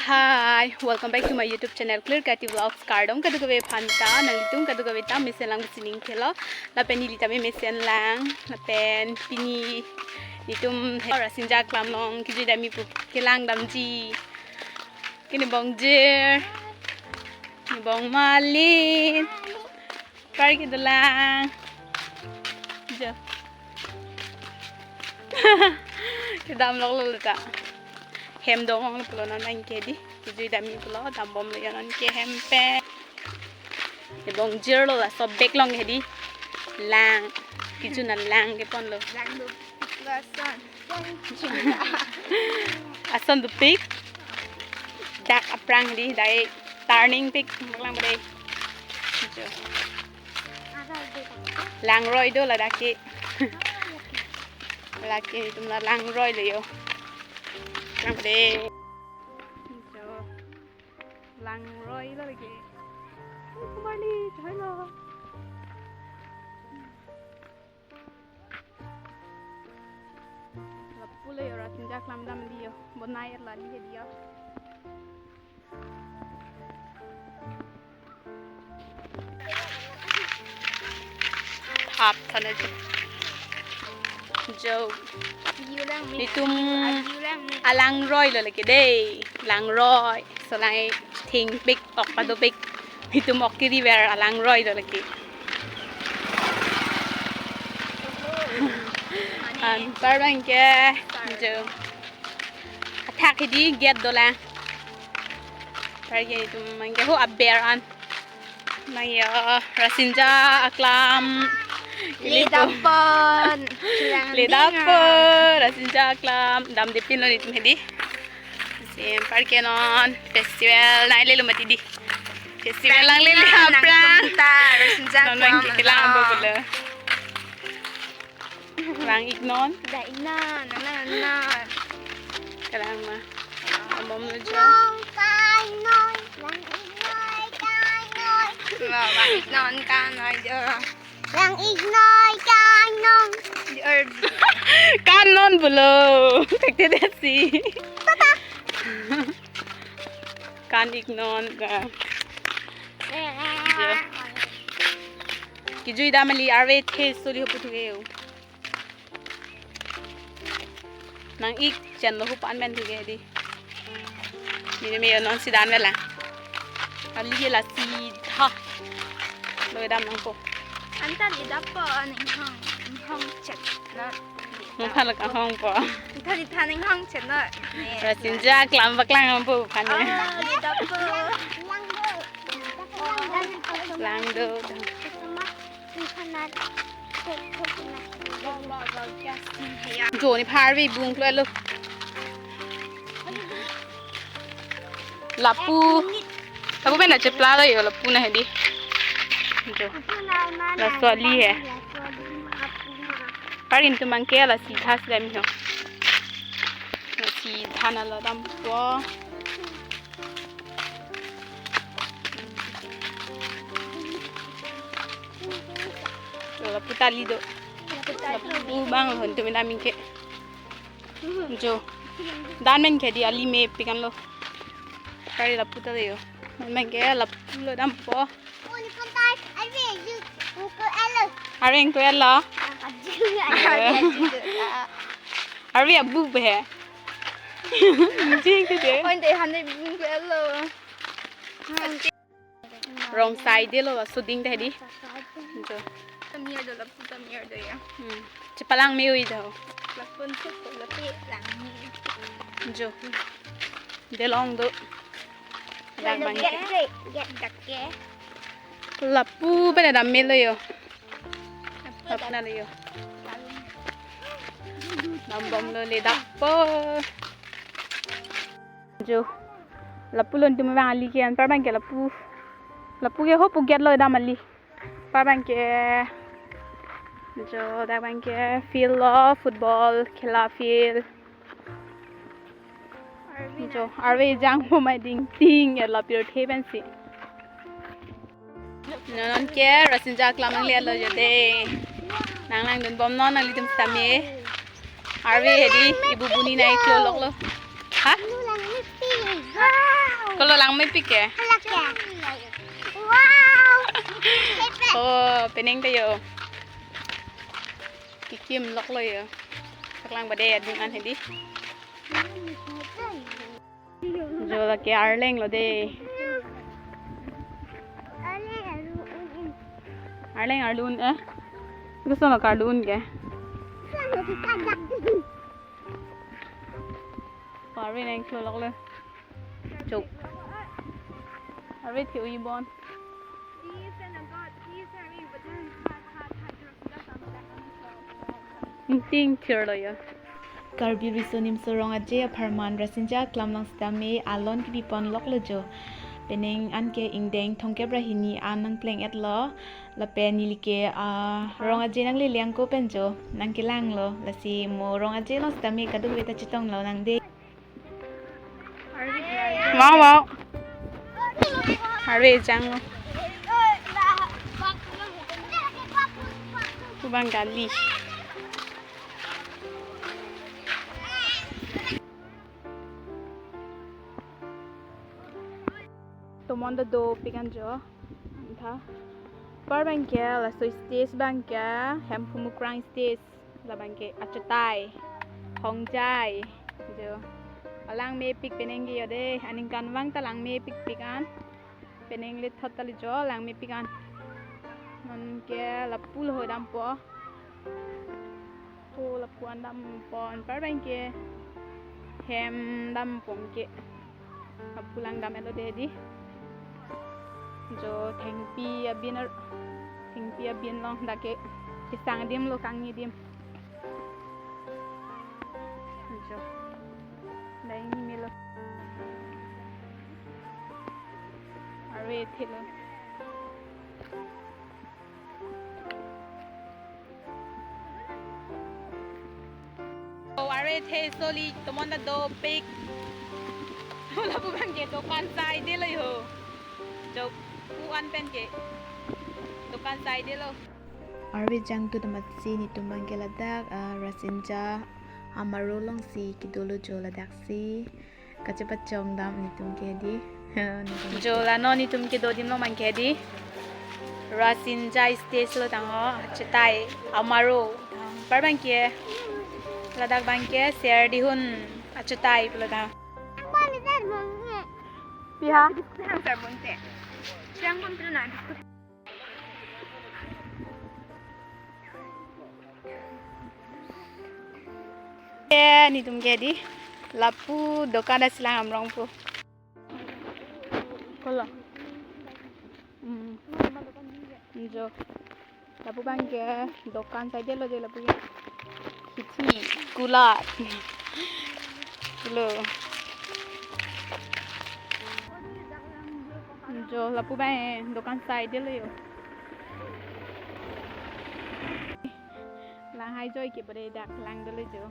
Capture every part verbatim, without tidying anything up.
Hi, welcome back to my YouTube channel, Clear Kati Vlogs. Kardom kadokave aphan ta, nanglitum kadokave ta mesen lang pusi ning thelo. Lapen neli ta me mesen lang, lapen pini nelitum Rasinja Aklam along kejui damji pu kelang damji. Ke ne bongjir, ne bong Malin. Parke dolang. Jo. Kedam lok lo ta. Hem dong ong pulo non abangke di. Kejui damji pulo, dambomlo yo non ke hem pen. Ne bongjir lo, laso bag along ke di. Lang. Kejun alang kepon lo. Lang do. Lason. Ason dopik. Dak aphrang di, dak turning pik, lang bre. Jo. Langroi do ladak ke. Lake nelitum la langroi lo yo. Lang bre. Jo. Langroi lo lake. Kumar ni, choi lo. Lapu lo yo, Rasinja Aklam damji yo. Bonai la li hedi yo. Thap thana jo. Jo. Ayu lang mi. Nelitum ayu lang mi. Alangroi lo lake dei. Langroi. So lang thing big ok pado big. Nelitum ok kiri ver alangroi lo lake. Anpar abangke jo. Athak hedi gate dolang. Parke nelitum abangke ho aber an. Nang yo Rasinja Aklam. Ledapon. Ledapon. Rasinja Aklam. Damde pin lo nelitum hedi. Sim parke non festival nai lelo mati di. Festival lang lele aphrang. Rasinja Aklam. Non abangke kelang bo pulo. Lang ik non. Da ik non, lang lang non. Kelang ma. Amom lo jo. Non kai non, lang ik non kai non. Wa, lang ik non kai non jo. Lang ik non kai non. Di er. Kan non pulo. Pek te desi. Tata. Kan ik non da. Jo. Kejui damji arve the soli ho puthu eu. Nang ik chen lo hupan men thuke di. Neli me non si dan vela. Ali la si tha. Lo dam nangpo. Anta ledapon, ning hong, ning hong chet na. Mungkha lo ka hong po. Anta di tha ning hong chet na. Rasinja Aklam paklang po phan. Oh, ledapon. Lang do. Jo ne phar vi bung klo lo. Lapu. Lapu pen na chepla lo yo, lapu na hedi. Jo. Laso ali he. Parin tu mangke la si thas lem ho. La si thana la dampo. Jo, lapu ta li do. Lapu bang hon tu mina mingke. Jo. Dan men ke di ali me pikan lo. Kari lapu ta yo. Men ke lapu lo dampo. Areng ko elo. Areng abu be. Jing ke de. Oin de hande bung ko elo. Rong sai de lo, shooting de di. Jo. Tamir do lapu tamir do ya. Hmm. Chepalang me ui do. Lapun tu ko lapi lang ni. Jo. Delong do. Dak bang ke. Dak ke. Lapu bene dam me lo yo. Lapu na lo yo. Dambom lo le dak po. Jo. Lapu lo nelitum bang ali ke anpar bang ke lapu. Lapu ke ho puget lo dam ali. Par bang ke. Jo dak bang ke field lo football khela field. Jo, arve jang po mai ding ting, e la pirthe pensi. Non ke Rasinja Aklam nangle lo jo de. Nang langdun bom non nanglitum sitame. Arve hedi, ibu buni nai klo lok lo. Ha? Anu lang ni pi. Langmepik ke? Halake. Wow. Oh, penang ta yo. Kikim loklo yo. Paklang bade adung an hedi. Jo lake arleng lo de. Arleng arlun eh. Gusto lo karlun ke. Arve nang klo loklo. Chok. Arve thi-o-i bon. Ting thir lo ya. Karbi Riso Nimso Rong Aje apharman Rasinja klamlang sitame alon kipipon loklo jo. Penang anke ingdeng thomkep ra hini an nangpleng-et lo. Lapen nelike, ah, Rong Aje nanglele angko pen jo nangkelang lo. Lasi mo Rong Aje along sitame kadokave ta chetong lonang de. Wow, wow. Arve jang lo. Kubang gali. Tomon ta dopik an jo. Tha. Par abangke laso stage abangke Hemphu Mukrang stage, labangke achetai, hongjai. Jo. Langmepik penang ke yo de, aningkanvang ta langmepikpik an. Penang le thot ta le jo langmepik an. Non ke lapu lo dampo. Ko lapu an dampo, anpar abangke hem dampo ke. Lapu lang dam-et lo de di. Jo thengpi abin ar-, thengpi abin along dak ke kesang adim lo, kangni adim. Jo. Dai ni melo. Arve thilo. Oh, arve the soli tomon ta dopik. Lapu abangke dokan saide lo yo. Doku an pen ke dokan saide lo. Arve jangthu damatsi netum abangke ladak, ah, Rasinja amaro alongsi kedolo jo ladaksi. Kachepachong dam netum ke di. Netum. Jo la non netum kedo adim along abangke di. Rasinja stage lo tang ho, chetai amaro. Anpar abangke, ladak abangke ser dihun achetai pulo tang. Piha? Eh, netum ke di. Lapu dokan dak silang amrong pu. Kolo. Hmm. Jo. Lapu abangke dokan saide lo de lapu. Khichi, kulat. Lo. Jo, lapu abang dokan saide lo yo. Langhai joi ke bade dak lang dolo jo.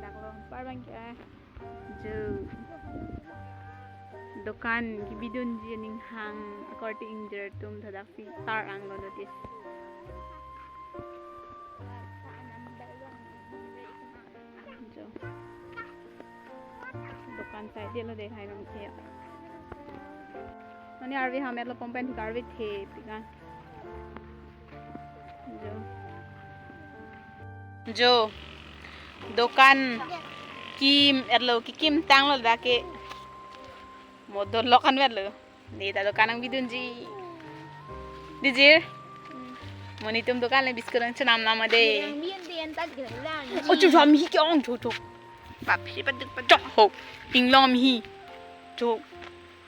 Dak lo, anpar abangke. Jo. Dokan kebidunji aning hang akorte ingjir atum thadak si tar-ang lo notice. Jo. Dokan saide lo de hai abangke. Mane arve ham-et lo pon pen thik arve thepik an. Jo. Jo. Dokan kim-et lo, kekim tang lo dak ke. Mo dolok anvet lo. Ne ta dokan nangbidunji. Di jir. Mo netum dokan le biscuit nangchenam nama de. Yang bien bien ta gelang. Oh, chu jam hi ke ong chu chu. Bap hi paduk paduk. Chok ho. Inglong mi hi. Chok.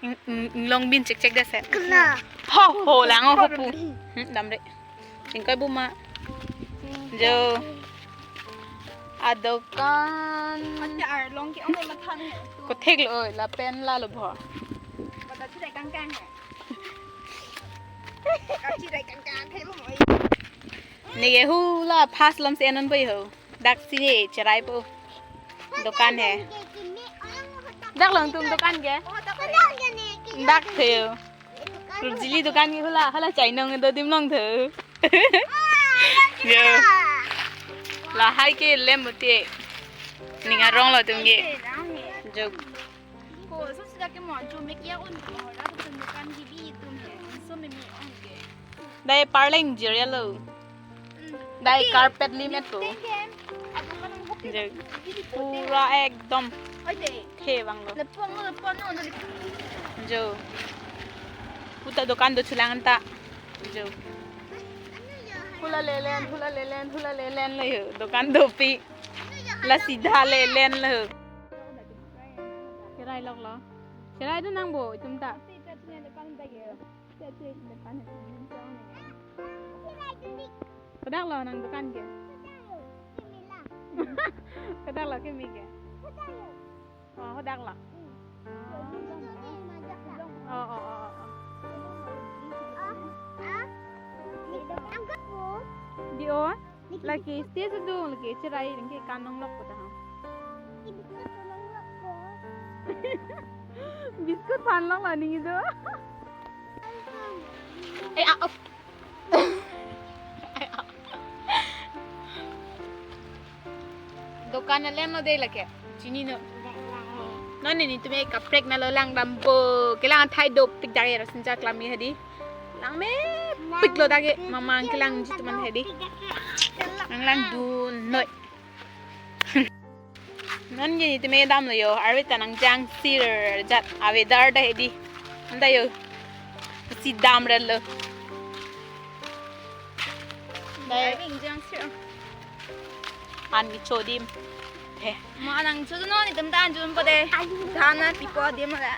Ing, ing, inglong bin chek chek dase. Kena. Ho ho lang ho pu. Hmm, damre. Singkoi buma. Jo. Adokan. Ate arlong ke ong mathan. Kothek lo oi, lapen la lo bho. Bata chidai kangkang he. Ka chidai kangkang he mo oi. Neke hula first lom se non boi ho. Dak si he, cherai po. Dokan he. Dak long tum dokan ke? Dak theo. Rujili dokan ke hula, hala chainong do adim long theo. Yo. Lahai ke lem bote. Ning arong lo atum ke. Jok. Ko, so sida ke mo, jo mek ya un ko, ra ko tun kan gibi tum he. So me me on ke. Dai parleng jirya lo. Dai carpet limit to. Jok. Pura ekdom. Oi de. He bang lo. Lepon lo, lepon lo, lepon. Jo. Puta dokan do chulang ta. Jo. Hula lelen, hula lelen, hula lelen lo yo. Dokan dopi. La sida lelen lo. Cherai lok lo. Cherai do nang bo, itum ta. Kodak lo nang dokan ke. Kodak lo kemi ke. Oh, hodak lo. Oh, oh, oh, oh, oh. Di o, lake stage do, lake cherai, lake kanong lok kota ha. Biscuit pan lok la ning do. Eh, ah, oh. Dokan alen lo de lake. Chini no. Non nelitum ke kaprek na lo lang dampo. Kelang athai dopik dak ya sinja klami hadi. Lang mepik lo dak ke mamang kelang jitu man hadi. Lang lang dun noi. Non ke nelitum ke dam lo yo. Arve ta nang jang sir jat avedar da hadi. Anta yo. Si dam ren lo. Dai. Arve jang sir. An mi chodim. He. Ma nang chuno ni tum tan chun po de. Thana pipo dim la.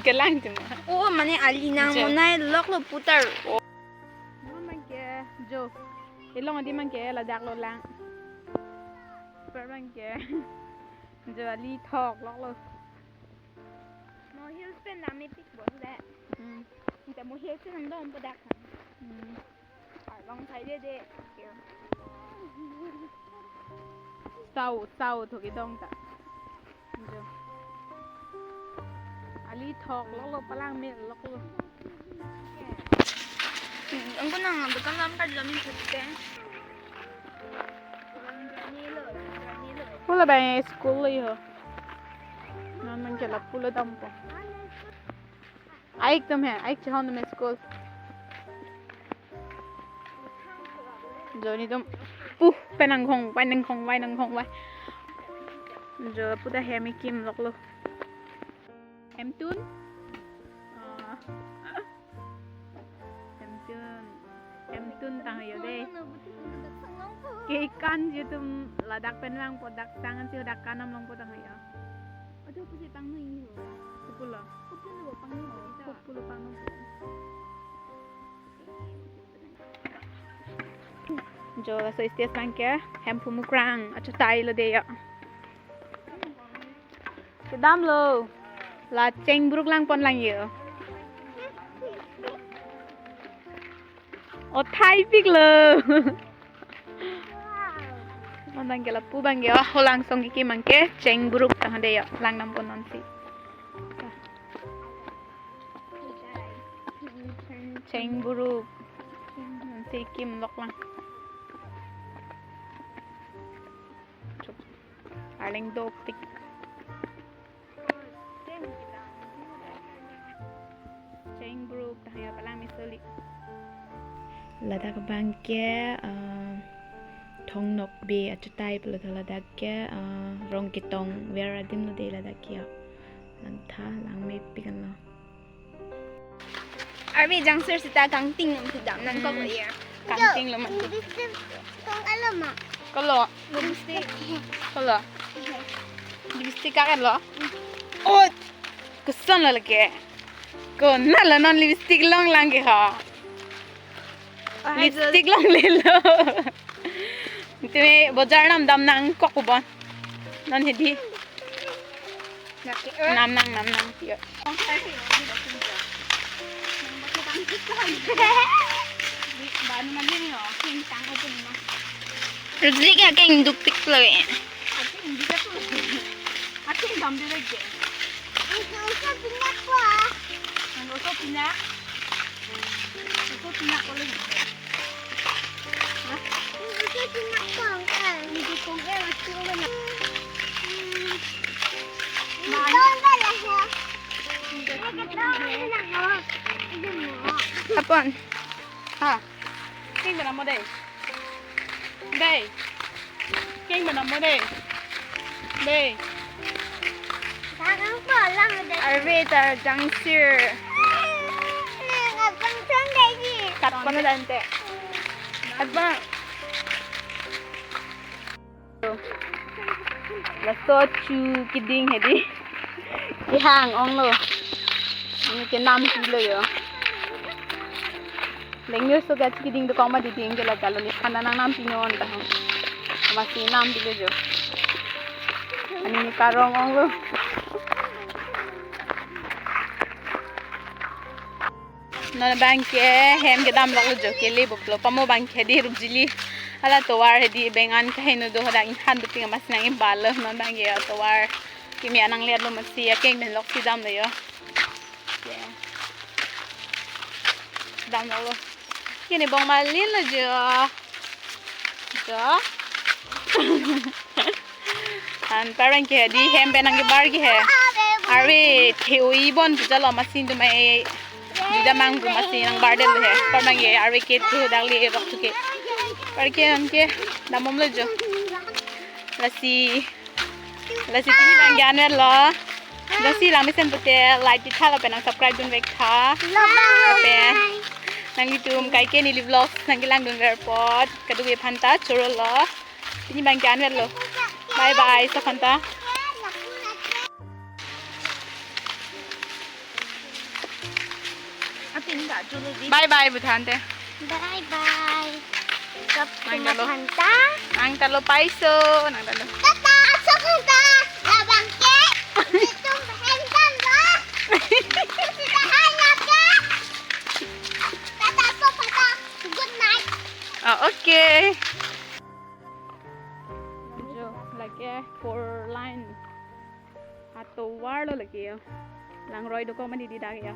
Kelang tum. Oh, mane ali nang monai lok lo putar. Oh. Mama ke jo. Ilong di man ke ladak lo lang. Per man ke. Jo ali thok lok lo. Mo hills pen la mepik bo de. Hmm. Inte mo hills pen nang dom po dak. Hmm. Arlong thai de de. Sau, sau thok idong ta. Jo. Ali thok lok lo palang me lok lo. Ang ko nang dokan lam ka jamin thute. Pula bang school lo yo. Non man ke lapu lo dampo. Aik tum he, aik chehon tum he school. Jo nelitum. Puh, penang khong, penang khong, penang khong, pai. Jo puta hem ikim lok lo. Hem tun. Ah. Hem tun. Hem tun tang yo de. Ke ikan jitum ladak pen vangpo dak sang an si dak kanam longpo tang yo. Aduh, pusi pangno ini lo. Kupulo. Kupulo pangno kita. Kupulo pangno. Jo laso stage abang ke Hemphu Mukrang achutai lo de yo. Kedam lo. La chengbruk lang pon lang yo. O thai pik lo. Mon abang ke lapu abang ke, oh, holang song kikim abang ke chengbruk tang de yo, lang nam pon non si. Chengbruk. Non si kim lok lang. Chup. Arleng dopik. Chengbruk tang ya palang misoli. Ladak abang ke, ah, Thong Nokbe achutai pulo tho ladak ke, ah, Rongketong ver adim lo de ladak ke ya. Langtha lang mepik an lo. Arve jang sir sita kangting nang thudam nang kok ya. Kangting lo man. Lipstick kong alam ma. Kolo. Lipstick. Kolo. Lipstick kakan lo. Oh, koson lo lake. Kona lo non lipstick long lang ke ha. Lipstick long le lo. Tumi bojar nam dam nang kok kubon. Non hedi. Nam nang, nam nang, tiyo. Rizlik ya keng dupik lo eh. Apon. Ha. Keng benam mo dei. Dei. Keng benam mo dei. Dei. Arve ta jangsir. Kat kono dante. Kat ba. Laso chu keding hedi. Kehang onglo. Ini kenam kilo yo. Lengyo so gachi keding dokong ma diding ke la galo ni khana nang nam pinon ta hong. Masi nam bilo jo. Ani ni karong onglo. Non abang ke hem kedam lok jo kele boklo pamo abang ke di rupjili. Hala tovar hedi bengan kaheno do hadak inghan dopik amas nang imbalo non abang ke tovar. Kimi anang liat lo masi akeng ben lok si dam lo yo. Ya. Dam lo. Kini bong malin lo jo. Jo. An parang ke di hem benang ke bar ke he. Arve the oi bon tu jalo masin tu mai. Di damang tu masin nang bar del he. Parang ke arve ke tu dagli rok tu ke. Par ke an ke damom lo jo. Lasi. Lasi pini abang ke anwer lo. Lasi lang mesen pute like di tha lapen nang subscribe dun vek tha. Lapen nanglitum kaike neli vlogs nang kelang dun ver apot. Kadokave aphan ta choro lo. Pini abang ke anwer lo. Bye bye, sa aphan ta. Bye bye, bu tha ante. Bye bye. Kap nang ta lo. Nang ta lo paiso, nang ta lo. Tata, so aphan ta. Labang ke. Itum hen kan ba. Sita hai na ke. Tata, so aphan ta. Good night. Oh, okay. Jo, lake four lane. Atovar lo lake yo. Langroi dokok mani di dak yo.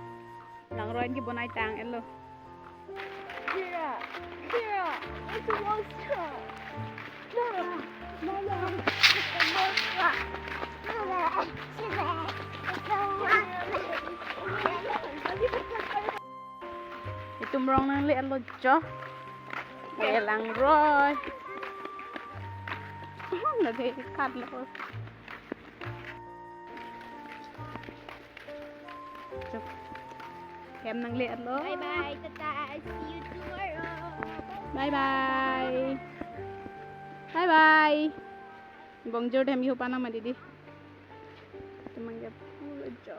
Langroi ke bonai tang-et lo. Kira, Kira, it's a monster. Kira, Mama, it's a monster. Mama, it's a monster. Itum rong nangle-et lo jo. Eh, langroi. Lake kat lo. Hem nangle-et lo. Bye bye, tata. See you tomorrow. Bye bye. Bye bye. Bongjor hem iho panang ma didi. Temang ya pulo jo.